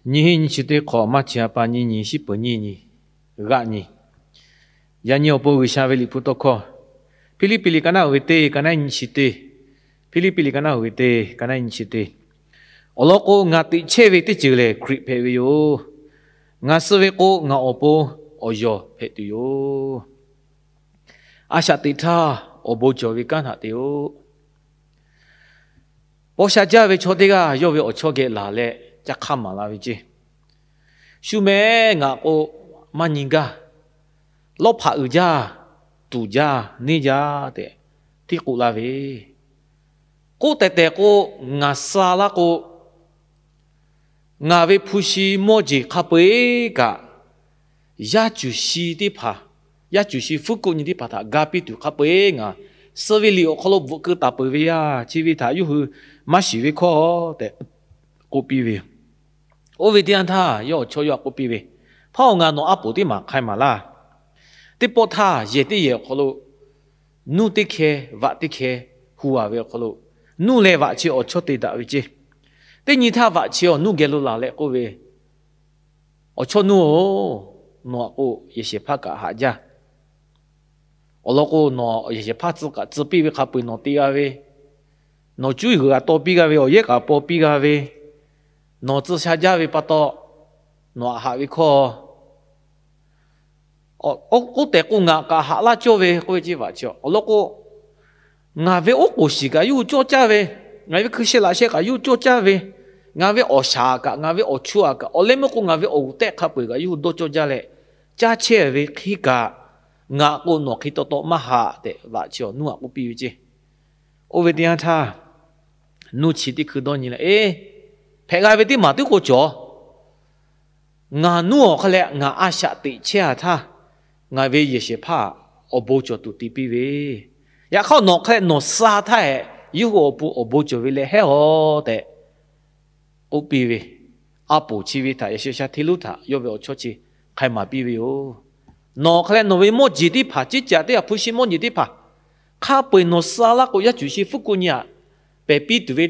Nyiˇ hinˉ nyiˇ chi teˇ hk'awꞈ, maˇ chi a pa nyiˇ nyi, shiˉ peuˍ nyiˇ nyi, g'aˆ nyi. Yaꞈ nyi awˬ pon G'uiˬsha ve liꞈ hpu tawˇ hkawˇ, Hpiˇliˇpiˆ liꞈ ka naˆ uiˍ ve teˇ, ka naˆ nyiˇ chi teˇ, Hpiˇliˇpiˆ liꞈ ka naˆ uiˍ ve teˇ, ka naˆ nyiˇ chi teˇ. Awˬ lawn k'o, ngaˬ teꞈ chehˇ ve teˇ ceuˬ lehˬ Hkriꞈ hpehꞈ ve yoˬ. Ngaˬ suh ve k'o, ngaˬ awˬ pon awˬ yawˬ hpehꞈ tuˬ yoˬ. A shaꞈ teꞈ htaˇ, awˬ bon cawˬ ve kanˉ htaꞈ te-oˆ. Paw sha jaˇ ve chaw teˇ g'aˇ yawˇ ve awˬ chawˇ geh laˬ leh ca hk'aˇ maˍ la ve ceˇ. Shu meh ngaˬ k'o, maˇ nyi gaˇ, lawˇ hpaꞈ uiˍ jaˇ, tuˍ jaˇ, neˇ jaˇ tehꞈ tiˉ k'oˆ laˇ ve. K'oˆ tehˬ tehˬ k'o, ngaˬ suh laˇ k'o, ngaˬ ve hpu shi mawˇ jeˬ hk'a peu-eˬ kaꞈ, yaˇ cuˬ shi teˇ hpaˍ, yaˇ cuˬ shi fuˉ kuˆ nyi teˇ hpaˍ htaꞈ ga piˇ tuˬ hk'a peu-eˬ ngaˬ suh ve liꞈ awˬ hk'aw lo bvuhꞈ keu taˍ peuˬ ve yaˇ, chi ve htaꞈ yawˇ hui maˇ shiˍ ve hkawˇ tehꞈ k'oˆ piˇ ve yoˬ. Oˇ ve teˇ yanˇ htaˇ, yawˇ awˬ chawˇ yawˇ htaꞈ k'oˆ piˇ ve, Hpaˇ-oˬ, ngaˬ nawˬ a poˍ teˇ maˬ hk'ai maˍ laˇ. Teˇ pawˆ htaˇ, yehˬ teˇ yehˬ awˬ hk'aw lo nuˇ teˇ hkeh vaꞈ teˇ hkeh hu a ve awˬ hk'aw lo, nuˇ leh vaꞈ chi awˬ chawˇ te daꞈ ve ceˇ. Teˇ nyi htaˇ vaꞈ chi awˬ nuˇ geh lo laˬ leh k'oˆ ve, Awˬ chawˇ nuˇ-oˬ, nawˬ aꞈ k'o yehˬ shehˍ hpaˇ kaꞈ haꞈ jaˇ. Awˬ lawn k'o, nawˬ yehˬ shehˍ hpaˇ tcuh kaꞈ tcuh piˇ ve hk'a peu-eˬ nawˬ te g'a ve, nawˬ cuˇ yiˍ g'uiˬ kaꞈ taw piˇ g'a ve, awˬ yehˉ kaꞈ paw piˇ g'a ve, nawˬ tcuh sha jaˇ ve pa taw, nawˬ aꞈ haꞈ ve hkawˇ k'oˆ tehˬ k'o, ngaˬ kaꞈ haꞈ laˇ cawˇ ve k'oˆ ve ceˇ vaꞈ chi. Awˬ lawn k'o, ngaˬ ve oˉ k'oˍ shiˍ kaꞈ yawˇ hui cawˇ caˇ ve, ngaˬ ve hkui sheh laꞈ sheh kaꞈ yawˇ hui cawˇ caˇ ve, ngaˬ ve awˬ shaˍ kaꞈ, ngaˬ ve awˬ chu aꞈ kaꞈ, awˬ leh meuˇ k'o ngaˬ ve awˬ g'uˬ tehˆ hk'a peu-eˬ kaꞈ yawˇ hui dawˇ cawˇ jaˇ leh, caˇ chehˇ ve hk'e kaꞈ, ngaˬ k'o nawˬ hk'e taw taw maˇ haꞈ tehꞈ vaꞈ chi awˬ nuˇ aꞈ k'oˆ piˇ ve ceˇ. Oˇ ve teˇ yanˇ htaˇ, nuˇ chi teˇ hkui dawˇ nyi leh, Eˬ, hpehꞈ g'a ve teˇ maˬ tiˉ k'o cawˬ. Ngaˬ nuˇ awˬ hk'aw leh ngaˬ a shaꞈ teꞈ chehˇ a htaˇ, ngaˬ ve yehˬ shehˍ hpaˇ awˬ bon cawˬ tuˬ te piˇ ve, yaꞈ hk'aˇ nawˬ hk'aw leh nawˬ suh htaˇ hehꞈ, yawˇ hui awˬ pon awˬ bon cawˬ ve leh hehˉ-aw tehꞈ k'oˆ piˇ ve. A poˍ chi ve htaꞈ yaꞈ sheh sha hteˇ lonˉ htaꞈ yawˇ ve awˬ chawˇ chi hk'ai maˍ piˇ ve yoˬ. Nawˬ hk'aw leh nawˬ ve mawˇ jeˬ teˇ hpaˍ, ceˇ caꞈ teˇ hpaˍ, hpu shi mawˇ jeˬ teˇ hpaˍ hk'a peu-eˬ nawˬ suh laˇ k'o, yaˇ cuˬ shi fuˉ kuˆ nyi aꞈ pehˬ piˇ tuˬ ve,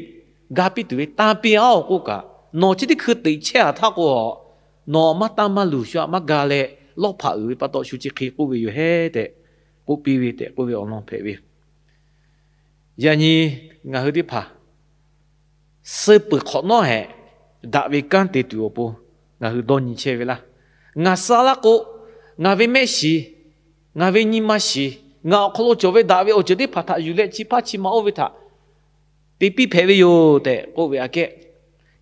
ga piˇ tuˬ ve tanˇ piˇ-aˬ k'oˆ kaꞈ, nawˬ chi teˇ hkui teꞈ chehˇ a htaˇ k'o, nawˬ maˇ tanˇ maˇ luˬ shu aꞈ maˇ ga leh, lawˇ hpaꞈ uiˍ ve pa taw shu chi hk'e k'oˆ ve yoˬ hehˉ tehꞈ k'oˆ piˇ ve tehꞈ k'oˆ ve awˬ lawn hpehꞈ ve. Yaꞈ nyi ngaˬ hui teˇ hpaˍ suh peuˬ hk'awꞈ nawˉ hehꞈ, daꞈ ve kanˉ te tuˬ awˬ pon ngaˬ hui dawˇ nyi chehˇ ve laˇ. Ngaˬ suh laˇ k'o, ngaˬ ve mehˆ shiˍ, ngaˬ ve nyi ma shiˍ, ngaˬ awˬ hk'aw lo cawˬ ve daꞈ ve awˬ ceuˬ teˇ hpaˍ htaꞈ yuˬ leh chi hpaˇ chi ma oˇ ve htaꞈ te piˇ hpehꞈ ve yoˬ tehꞈ k'oˆ ve aꞈ kehˉ,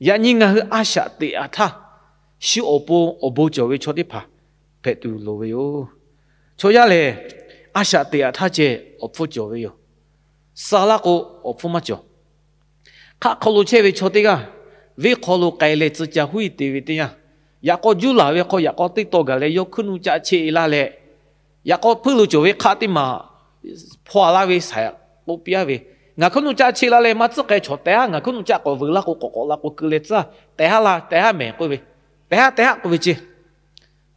yaꞈ nyi ngaˬ hui a shaꞈ teꞈ a htaˇ, shu awˬ pon awˬ bon cawˬ ve chaw teˇ hpaˍ hpehꞈ tuˬ loˍ ve yoˬ. Chaw yaˇ lehˬ, a shaꞈ teꞈ a htaˇ ceh awˬ hpfuhˇ cawˬ ve yoˬ. Suh laˇ k'o, awˬ hpfuhˇ maˇ cawˬ. Hk'aˆ hk'aw lo chehˇ ve chaw teˇ g'aˇ, venˇ hk'aw lo k'ai leh tcuh ca huˉ-e te ve teˇ yanˇ, yaꞈ k'aw juˇ laˬ ve hk'aw yaꞈ k'aw teˇ taw gaˬ leh yawˇ hkuiˉ nuˆ caˆ cheˆ-e laˇ leh, yaꞈ k'aw hpuiˇ lo cawˬ ve hk'aˆ teˇ maˬ hpaw-a laˇ ve saiˍ k'oˆ piˇ-a ve, Ngaˬ hkuiˉ nuˆ caˆ cheˆ laˇ leh maˇ tcuhˉ k'ai chawˬ tehꞈ haˉ, ngaˬ hkuiˉ nuˆ caˆ k'awꞈ vuiˬ laˇ k'o k'awꞈ k'awꞈ la k'o keu leh tcuhˉ tehꞈ haˉ la tehꞈ haˉ mehˍ k'oˆ ve, tehꞈ haˉ tehꞈ haˉ k'oˆ ve ceˇ.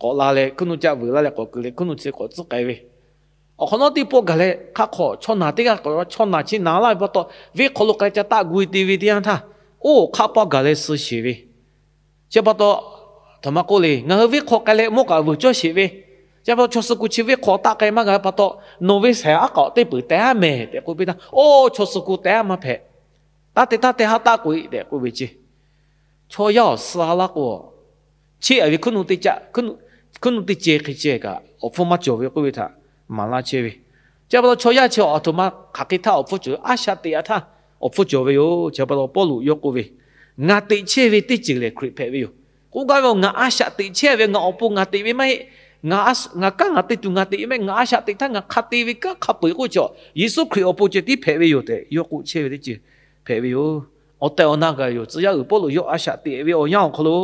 K'awꞈ la leh hkuiˉ nuˆ caˆ vuiˬ laˇ leh k'awꞈ keu leh hkuiˉ nuˆ chi k'awꞈ tcuhˉ k'ai ve, awˬ hk'awꞈ nawˉ teˇ pawˆ gaˬ leh hk'aˆ hk'aw chaw naˬ teˇ g'aˇ k'awꞈ chaw naˬ chi naˬ laˇ ve pa taw, venˇ hk'aw lo k'ai ca taˆ gu-e te ve teˇ yanˇ htaˇ, oˇ hk'aˆ pawˆ gaˬ leh suh sheˍ ve, chi pa taw, htaꞈ ma k'oˆ le, Ngaˬ hui venˇ hk'aw k'ai leh mawˇ kaꞈ vuiˬ cawˇ sheˍ ve, chi pa taw chaw suh ku chi venˇ hk'aw taˆ k'ai maˇ g'a ve pa taw, nawˬ ve saiˍ aˉ k'aoˍ teˇ peuˬ tehꞈ haˉ mehˍ tehꞈ k'oˆ piˇ htaˇ, Oˇ chaw suh ku tehꞈ haˉ maˇ hpehꞈ. Taˇ te taˇ te haˉ taˆ k'oꞈ-e tehꞈ k'oˆ ve ceˇ. Chaw yaˇ awˬ suh laˇ k'o, cheˇ-a ve hkuiˉ nuˆ teˇ ceh hk'e ceh kaꞈ awˬ hpfuhˇ maˇ cawˬ ve k'oˆ ve htaꞈ maˍ laˇ chehˇ ve. Chi pa taw chaw yaˇ chi awˬ htoꞈ ma hk'aˬ hk'e htaˇ awˬ hpfuhˇ cawˬ ve, a shaꞈ teꞈ a htaˇ awˬ hpfuhˇ cawˬ ve yoˬ. Chi pa taw Pawˇluꞈ yawˇ k'oˆ ve, Ngaˬ teꞈ chehˇ ve teˇ ceuˬ lehˬ Hkriꞈ hpehꞈ ve yoˬ. K'oˆ gaˇ ve, Ngaˬ a shaꞈ teꞈ chehˇ ve, ngaˬ awˬ pon ngaˬ teꞈ ve maˇ heˆ. Ngaˬ kanˉ ngaˬ te tuˬ ngaˬ teꞈ ve maˇ heˆ. Ngaˬ a shaꞈ teꞈ htaˇ ngaˬ hk'a te ve kanˉ hk'a peu-eˬ k'oˆ ve chaw, Yeˍsuˆ Hkriꞈ awˬ pon ceh tiˉ hpehꞈ ve yoˬ tehꞈ yawˇ k'oˆ chehˇ ve teˇ ceuˬ hpehꞈ ve yoˬ. Awˬ tehˬ awˬ na gaˬ yoˬ. Tcuh yaˇ uiˍ Pawˇluꞈ yawˇ a shaꞈ teꞈ ve awˬ yanˇ awˬ hk'aw lo,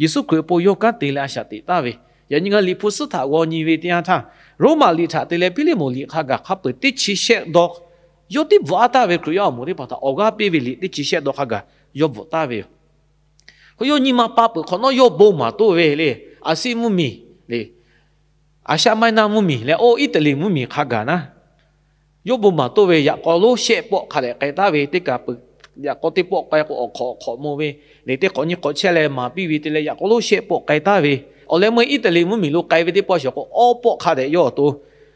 Yeˍsuˆ Hkriꞈ awˬ pon yawˇ kanˉ te leh a shaꞈ teꞈ taˍ ve, yaꞈ nyi ngaˬ liꞈ hpu suhˉ htaꞈ g'aw nyi ve teˇ yanˇ htaˇ, Roˉmaꞈ liꞈ htaꞈ te leh Hpiˇliˇmonˍ liꞈ hk'a gaˬ hk'a peu-eˬ teˇ chi shehˆ dawˇ, yawˇ tiˉ bvuhꞈ a taˍ ve Hkriꞈ yaˇ awˬ moˍ teˇ hpaˍ htaꞈ awˬ g'aˇ piˇ ve liꞈ teˇ chi shehˆ dawˇ hk'a gaˬ yawˇ bvuhꞈ taˍ ve yoˬ. Hk'e yawˇ nyi ma pa peuˬ hk'awꞈ nawˉ yawˇ bon maˍ toˆ ve le, Aˍsiˆ mvuhˇmiˬ le, Aˍsiˆ maiˇ naˆ mvuhˇmiˬ leh oˇ Iˉtaˍliˍ mvuhˇmiˬ hk'a gaˬ naˉ, yawˇ bon maˍ toˆ ve yaꞈ k'aw lonˉ shehˆ pawˆ hk'a dehꞈ k'ai taˍ ve teˇ kaˬ peuˬ Yaꞈ k'aw teˇ pawˆ k'ai k'o, awˬ hk'awꞈ awˬ hk'awꞈ mawˬ ve, liꞈ teˇ hk'awꞈ nyiˇ hk'awꞈ chehˇ leh maˍ piˇ ve te leh, yaꞈ k'aw lonˉ shehˆ pawˆ k'ai taˍ ve. Awˬ leh meuˇ Iˉtaˍreˍlaˆ mvuhˇmiˬ lo k'ai ve teˇ pawˆ shawˍ k'o, awˇ pawˆ hk'a dehꞈ yawˇ awˬ to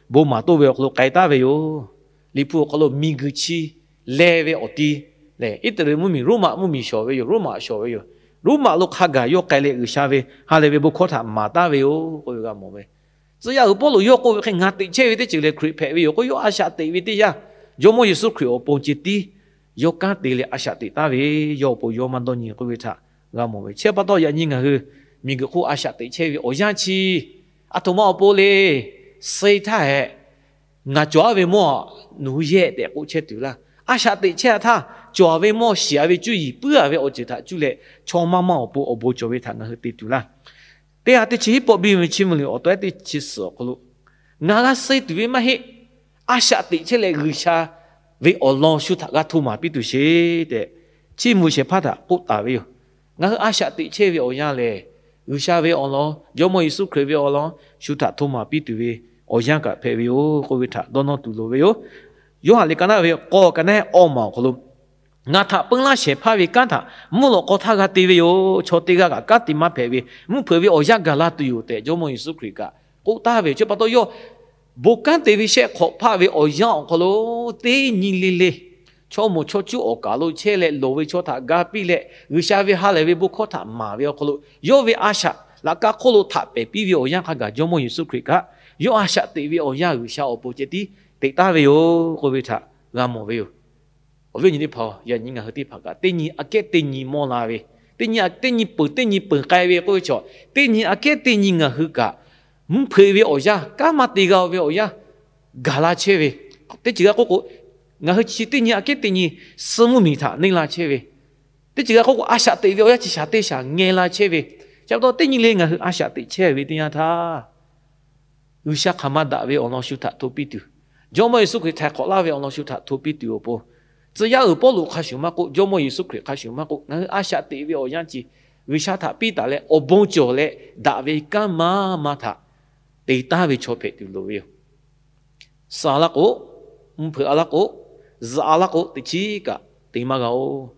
bon maˍ toˇ ve awˬ hk'aw lo k'ai taˍ ve yoˬ. Liꞈ hpu awˬ hk'aw lo miˬguiˬ chi leh ve awˬ ti lehˬ, Iˉtaˍreˍlaˆ mvuhˇmiˬ Roˉmaꞈ mvuhˇmiˬ shawˍ ve yoˬ. Roˉmaꞈ shawˍ ve yoˬ. Roˉmaꞈ lo hk'a gaˬ yawˇ k'ai leh G'uiˬsha ve ha lehˬ ve bon hkawˇ htaꞈ maˍ taˍ ve yoˬ k'oˆ ve g'a mawˬ ve. Tcuh yaˇ uiˍ Pawˇluꞈ yawˇ k'oˆ ve hk'e, ngaˬ teꞈ chehˇ ve teˇ ceuˬ lehˬ Hkriꞈ hpehꞈ ve yoˬ k'o, yawˇ a shaꞈ teꞈ ve teˇ yanˇ, Jawˇmawˇ Yeˍsuˆ Hkriꞈ awˬ pon ceh tiˉ yawˇ kanˉ te leh a shaꞈ teꞈ taˍ ve, yawˇ awˬ pon yawˇ maˇ dawˇ nyi k'oˆ ve htaꞈ g'a mawˬ ve. Chi pa taw yaꞈ nyi ngaˬ hui miˬguiˬ hk'oˆ a shaꞈ teꞈ chehˇ ve awˬ yanˇ chi, aˬ htoꞈ ma awˬ pon le, suh htaˇ hehꞈ, ngaˬ cawˬ-a ve mawˇ nawˬ hui yehˇ tehꞈ k'oˆ chehˇ tuˬ laˇ. A shaꞈ teꞈ chehˇ-a htaˇ, cawˬ-a ve mawˇ shiˍ-a ve cuˇ yiˍ puiˉ-a ve awˬ ceuˬ htaꞈ cuˇ leh, chaw maˇ maˇ awˬ pon awˬ bon cawˬ ve htaꞈ ngaˬ hui te tuˬ laˇ. Teˇ ha teˇ chi hiˉ pawˆ biˇ ve Chiˇ mvuh liꞈ awˬ taw-ehˉ teˇ chi suhˍ awˬ hk'aw lo, ngaˬ g'a suh tuˬ ve maˇ heˆ. A shaꞈ teꞈ chehˇ leh G'uiˬsha ve awˬ lawn shu htaꞈ g'a hto maˍ piˇ tuˬ sheˍ tehꞈ, Chiˇ mvuh shehˍ hpaˇ htaꞈ k'oˆ taˍ ve yoˬ. Ngaˬ hui a shaꞈ teꞈ chehˇ ve awˬ yanˇ lehˬ, G'uiˬsha ve awˬ lawn, Jawˇmawˇ Yeˍsuˆ Hkriꞈ ve awˬ lawn shu htaꞈ hto maˍ piˇ tuˬ ve awˬ yanˇ kaꞈ hpehꞈ ve yoˬ k'oˆ ve htaꞈ dawˇ nawˇ tuˬ loˍ ve yoˬ. Yoˇhanˬ liꞈ ka naˉ ve k'awˇ ka naˉ awˇ maˬ awˬ hk'aw lo, ngaˬ htaꞈ peuˇ laˇ shehˍ hpaˇ ve kanˉ htaꞈ mvuhˇ lawꞈ k'aw htaˇ g'a te ve yoˬ. Chaw teˇ g'aˇ kaꞈ kanˉ te maˇ hpehꞈ ve, mvuhˇ hpeuꞈ ve awˬ yanˇ gaˬ la tuˬ yoˬ tehꞈ, Jawˇmawˇ Yeˍsuˆ Hkriꞈ kaꞈ k'oˆ taˍ ve yoˬ. Chi pa taw yawˇ bon kanˉ te ve shehˆ hk'awꞈ hpaˆ ve awˬ yanˇ awˬ hk'aw lo, teˇ nyi le le chaw moˍ chaw cuˉ awˬ kaˍ lo chehˇ leh, loˍ ve chaw htaꞈ ga piˇ leh, G'uiˬsha ve ha lehˬ ve bon hkawˇ htaꞈ maˍ ve awˬ hk'aw lo, yawˇ ve a shaꞈ laꞈ ka hk'oˆ lo htaꞈ pehˬ piˇ ve awˬ yanˇ hk'a gaˬ, Jawˇmawˇ Yeˍsuˆ Hkriꞈ kaꞈ yawˇ a shaꞈ teꞈ ve awˬ yanˇ G'uiˬsha awˬ pon ceh tiˉ teꞈ taˍ ve yoˬ k'oˆ ve htaꞈ g'a mawˬ ve yoˬ. Awˬ viˉ awˬ nyi teˇ hpaˍ-oˬ, yaꞈ nyi ngaˬ hui teˇ hpaˍ kaꞈ teˇ nyi aꞈ kehˉ teˇ nyi mawˇ la ve, teˇ nyi, teˇ nyi peuˬ teˇ nyi peuˬ k'ai ve k'oˆ ve chaw, teˇ nyi aꞈ kehˉ teˇ nyi ngaˬ hui kaꞈ mvuhˇ hpeuꞈ ve awˬ yanˇ, kanˉ maˇ te g'a ve awˬ yanˇ gaˬ la chehˇ ve. Teˇ ceuˬ g'a k'oˆ k'o, ngaˬ hui chi teˇ nyi aꞈ kehˉ teˇ nyi suh mvuhˇ miˬ htaꞈ neˇ la chehˇ ve. Teˇ ceuˬ g'a k'oˆ k'o, a shaꞈ teꞈ ve awˬ yanˇ chi shaˍ teˇ shaˍ ngeh la chehˇ ve. Chi pa taw teˇ nyi le ngaˬ hui a shaꞈ teꞈ chehˇ ve teˇ yanˇ htaˇ, G'uiˬsha hk'aˬ ma daꞈ ve awˬ lawn shu htaꞈ hto piˇ tuˬ, Jawˇmawˇ Yeˍsuˆ Hkriꞈ htaiˍ hk'awꞈ laˇ ve awˬ lawn shu htaꞈ hto piˇ tuˬ awˬ pon, tcuh yaˇ uiˍ Pawˇluꞈ hk'a shuˍ maˇ k'oˆ, Jawˇmawˇ Yeˍsuˆ Hkriꞈ hk'a shuˍ maˇ k'oˆ, ngaˬ hui a shaꞈ teꞈ ve awˬ yanˇ chi G'uiˬsha htaꞈ piˇ taˍ leh awˬ bon cawˬ leh daꞈ ve kanˉ maˇ maˇ htaꞈ te taˍ ve chaw hpehꞈ tuˬ loˍ ve yoˬ. Suh-a laˇ k'o, mvuhˇ hpeuꞈ-a laˇ k'o, zuhꞈ-a laˇ k'o, teꞈ chiˉ kaꞈ te maˇ g'a-oˬ.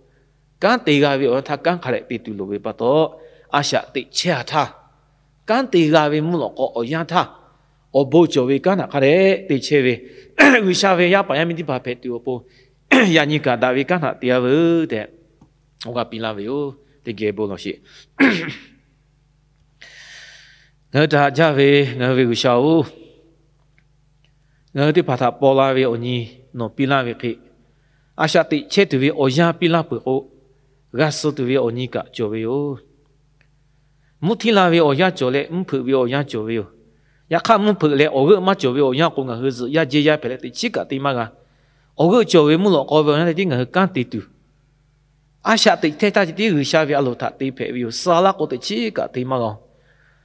Kanˉ te g'a ve awˬ yanˇ htaˇ kanˉ hk'a dehꞈ te tuˬ loˍ ve pa taw, a shaꞈ teꞈ chehˇ-a htaˇ, kanˉ te g'a ve mvuhˇ lawꞈ k'aw awˬ yanˇ htaˇ, awˬ bon cawˬ ve kanˉ htaꞈ hk'a dehꞈ te chehˇ ve, G'uiˬsha ve yaˇ paˍ yaˇ miˇ teˇ hpaˍ hpehꞈ tuˬ awˬ pon, yaꞈ nyi kaꞈ daꞈ ve kanˉ htaꞈ te-a veuˬ tehꞈ, awˬ g'aˇ piˇ laˇ ve yoˬ. Teˇ geh bon lawˬ sheˍ. Ngaˬ hui htaꞈ haꞈ jaˇ ve ngaˬ hui ve G'uiˬsha-oˬ, ngaˬ hui teˇ hpaˍ htaꞈ paw la ve awˬ nyi nawˬ piˇ laˇ ve hk'e, a shaꞈ teꞈ chehˇ tuˬ ve awˬ yanˇ piˇ laˇ peuˬ k'o, g'a suh tuˬ ve awˬ nyi kaꞈ cawˬ ve yoˬ. Mvuhˇ htiˇ la ve awˬ yanˇ cawˬ leh mvuhˇ hpeuꞈ ve awˬ yanˇ cawˬ ve yoˬ. Yaꞈ hk'aˇ, mvuhˇ hpeuꞈ leh awˬ g'euˆ maˇ cawˬ ve awˬ yanˇ k'o, ngaˬ hui zuhꞈ yaˇ jehˇ yaˇ hpehꞈ leh teꞈ chiˉ kaꞈ te maˇ g'a. Awˬ g'euˆ cawˬ ve mvuhˇ lawꞈ k'aw ve awˬ yanˇ teˇ tiˉ ngaˬ hui kanˉ te tuˬ, a shaꞈ teꞈ chehˇ htaˇ ceh tiˉ G'uiˬsha ve a loˍ htaꞈ te hpehꞈ ve yoˬ. Suh-a laˇ k'o, teꞈ chiˉ kaꞈ te maˇ g'a-oˬ.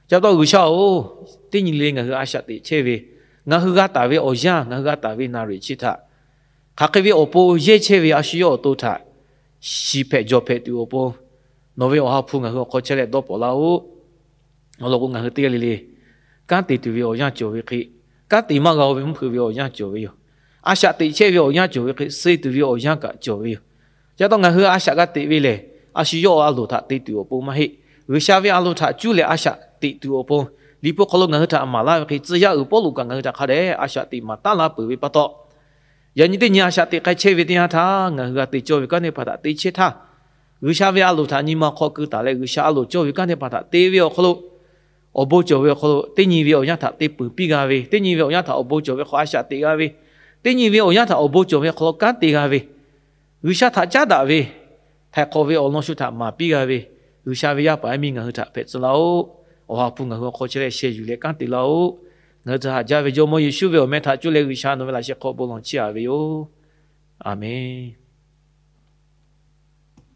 Chi pa taw G'uiˬsha-oˬ, teˇ nyi le ngaˬ hui a shaꞈ teꞈ chehˇ ve, ngaˬ hui g'a taˍ ve awˬ yanˇ, ngaˬ hui g'a taˍ ve naˍ riˍ chi htaꞈ, hk'aˬ hk'e ve awˬ pon yehˇ chehˇ ve a shu yawˇ awˬ to htaꞈ shiˍ hpehꞈ jawˬ hpehꞈ tuˬ awˬ pon, nawˬ ve Awˬ ha hpu ngaˬ hui awˬ hk'aw chehˇ leh dawˇ pawnˍ laˇ-oˆ. Awˬ lawn k'o, ngaˬ hui teˇ g'aˇ le le kanˉ te tuˬ ve awˬ yanˇ cawˬ ve hk'e, kanˉ te maˇ g'a-o ve mvuhˇ hpeuꞈ ve awˬ yanˇ cawˬ ve yoˬ. A shaꞈ teꞈ chehˇ ve awˬ yanˇ cawˬ ve hk'e, suh tuˬ ve awˬ yanˇ kaꞈ cawˬ ve yoˬ. Chi pa taw ngaˬ hui a shaꞈ g'a teꞈ ve lehˬ, a shu yawˇ a loˍ htaꞈ te tuˬ awˬ pon maˇ heˆ. G'uiˬsha ve a loˍ htaꞈ cuˇ leh a shaꞈ teꞈ tuˬ awˬ pon, Liꞈ hpu hk'aw lo ngaˬ hui htaꞈ maˍ laˇ ve hk'e, tcuh yaˇ uiˍ Pawˇluꞈ kaꞈ ngaˬ hui htaꞈ hk'a dehꞈ a shaꞈ teꞈ maˍ taˉ laˇ peuˬ ve pa taw, yaꞈ nyi teˇ nyi a shaꞈ teꞈ k'ai chehˇ ve teˇ yanˇ htaˇ, ngaˬ hui g'a te cawˇ ve kanˉ teˇ hpaˍ htaꞈ te chehˇ htaˇ, G'uiˬsha ve a loˍ htaꞈ nyi ma hk'aw keu taˍ leh, G'uiˬsha a loˍ cawˇ ve kanˉ teˇ hpaˍ htaꞈ te ve awˬ hk'aw lo, awˬ bon cawˬ ve awˬ hk'aw lo teˇ nyi ve awˬ yanˇ htaꞈ te peuˬ piˇ g'a ve, teˇ nyi ve awˬ yanˇ htaꞈ awˬ bon cawˬ ve hk'aw a shaꞈ teꞈ g'a ve, teˇ nyi ve awˬ yanˇ htaꞈ awˬ bon cawˬ ve hk'aw lo kanˉ te g'a ve, G'uiˬsha htaꞈ caˉ daꞈ ve, htaiˍ hk'awꞈ ve awˬ lawn shu htaꞈ maˍ piˇ g'a ve, G'uiˬsha ve yaˇ paˍ yaˇ miˇ ngaˬ hui htaꞈ hpehꞈ tcuh laˇ-oˆ. Awˬ ha hpu ngaˬ hui awˬ hk'aw chehˇ leh sheh yuˬ leh kanˉ te laˇ-oˆ. Ngaˬ hui htaꞈ haꞈ jaˇ ve Jawˇmawˇ Yeˍsuˆ ve awˬ meh htaꞈ cuˇ leh G'uiˬsha nawˬ ve laꞈ sheh hk'aw bon lawˬ chiˇ aꞈ ve yoˬ. Aˬmenˍ.